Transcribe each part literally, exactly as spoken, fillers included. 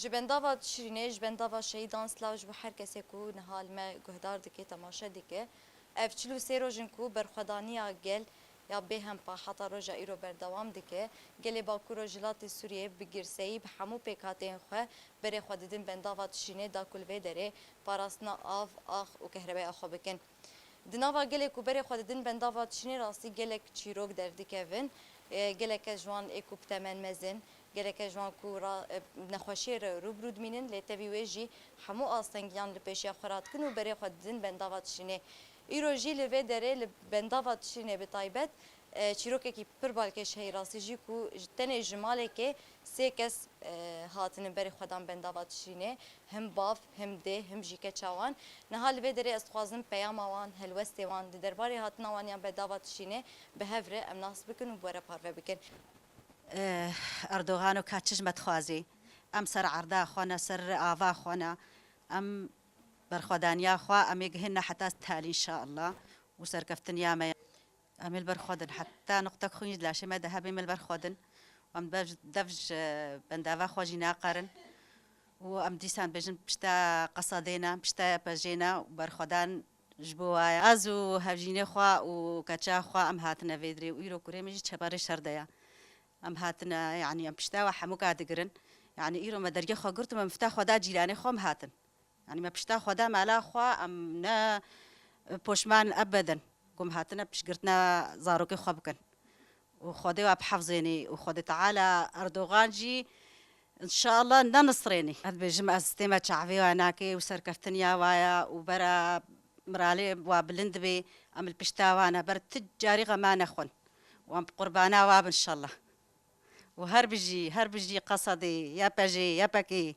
Ji bendava Tişrînê, ji bendava şehîdan silav ji bo her kesê ku niha li me guhdar dike, temaşe dike. Ev çil û sê roj in ku berxwedaniya gel ya bêhempa heta roja îro berdewam dike. Gelê Bakur Rojhilatê Sûriyê bi girseyî bi hemû pêkhateyên xwe berê xwe didin bendava Tişrînê da ku li vê derê parastina av, ax û kehrebeya xwe bikin. Di nava gelê ku berê xwe didin bendava Tişrînê rastî gelek çîrok derdikevin. E, geleke ji wan ê ku bi temen mezin, geleke ji wan ku ra-, e, nexweşiyê re rû bi rû dimînin, lê tevî wê jî hemû astengiyan li pêşiya xwe radikin û berê xwe didin bendava Tişrînê. Îro jî li vê derê li bendava Tişrînê bi taybet, e, çîrokekî pir balkêş heye rastî jî ku ji, tenê ji malekê sê kes, e, hatine berê xwe dan bendava Tişrînê. Him bav, him dê, him jî keça wan. Niha li vê derê ez dixwazim peyama wan, helwestê wan, di derbarê hatina wan ya bendava Tişrînê bi hev re em nas bikin û bi we re parve bikin. Eh, Erdogan û ka çi ji me dixwazî? Em ser erda xwe ne, ser ava xwe ne. Em berxwedaniya xwe, em ê gihîne heta talî înşallah û serkeftiniya me. Em ê li ber xwe din heta nuqtek xwîn ji laşê me de hebe, em ê li ber xwe din. Em dev, dev ji bendava xwe jî naqerin. Û em dîsan bêjin pişta qesedê ne, pişta pejê ne û berxwedan ji bo wa ye. Ez û hevjînê xwe û keça xwe em hatine vê dirê û îro kurê min jî çeperê şer de ye. Em hatine, yanî em pişta we hemûka digirin. Yanî îro me dergê xwe girt û me mifta xwe da cîranê xwe, em hatin. Yanî me pişta xwe da mala xwe, em ne poşman ebeden ku em hatine piştgirtina zarokê xwe bikin. Û Xwedê wa bihefzênî û Xwedê Teala Erdogan jî înşallah nenisrênî. Ez dibêjim ez stême çavê wa nakê û serkeftiniya wa ye û bera miralê wa bilind bê, em li pişta wa ne, ber ti carî xema nexwin û em bi qurbana wa bin înşallah. Û her bijî, her bijî Qesedê, Y P J, Y P K,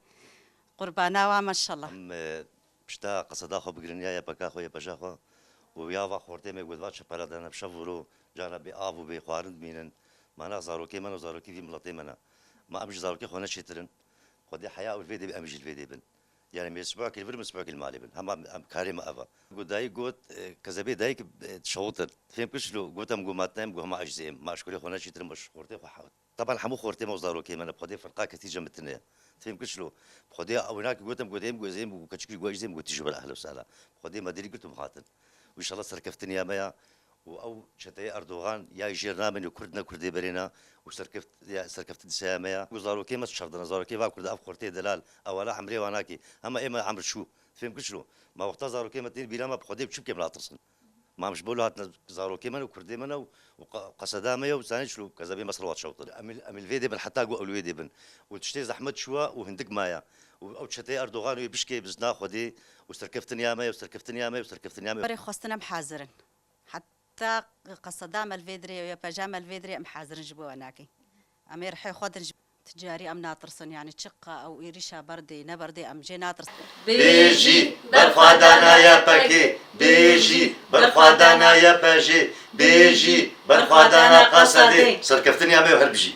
qurbana wa maşallah. Em, e, pişta qeseda xwe bigirin ya Y P K xwe, Y P J xwe û ya va xortê me ku di va çepera de ne bi şev û ro, cara bê av û bê xwarin dimînin. Mana zarokê me ne û zarokê vî miletê me ne. Ma em ji zarokê xwe ne çêtir in. Xwedê heya û li vê dê em jî li vê dê bin. Yani me sibakê li vir, me sibakê li malê bin. Hema em karê me ev e. Got dayik got, e, kezebê dayik, e, şewit in. Fêm kir çilo, got em got matnayim, got hema ez jî em. Ma ji kurê xwe ne çêtir in, ma ji xortê xwe hewt. Teban hemû xortê me û zarokê me ne, bi Xwedê firqa kesî ce min tune ye. Fêm kir çilo. Bi Xwedê ew nakî gotim, gotim, gotim, û keçikî goyî zêm gotî ji ber ehlo sala. Bi Xwedê me dirî girt û hatin. Û înşallah serkeftiniya me ya. Û ew çeteyê Erdogan ya jêr namin û Kurd ne Kurdê berê ne. Û serkeft-, ya serkeftin dîsa ya me ya. Û zarokê me çardine, zarokê va Kurd ev xortê delal. Ewala emrê wa nakî. Hema ê me emr çû. Fêm kir çilo. Ma wexta zarokê me tên bîra me bi Xwedê bi çi bikim natirsin. Mam ji bo li hatine zarokê me ne û kurdê me ne û, û qe-, qeseda me ye û zanî çilo kezebê me ser wat şewtin. Em li, em li vê dê bin heta ku ew li wê dê bin. Û tiştê zehmet çûwa û hindik maye. Û ew çeteyê Erdogan wê bişkê bizna Xwedê û serkeftiniya me ye û serkeftiniya me ye û serkeftiniya me ye. Berê xwestin em hazir in. Heta qeseda me li vê dirê ya peja me li vê dirê em hazir in ji bo we nakê. Em ê rihê xwe din ji Ticarî em natirsin, yanî çiqa ew êrîşa berdê, neberdê, em jê natirsin. Bêjî, berxwedana Y P K, bêjî, berxwedana Y P J, bêjî, berxwedana Qesedê. Serkeftiniya me her bijî.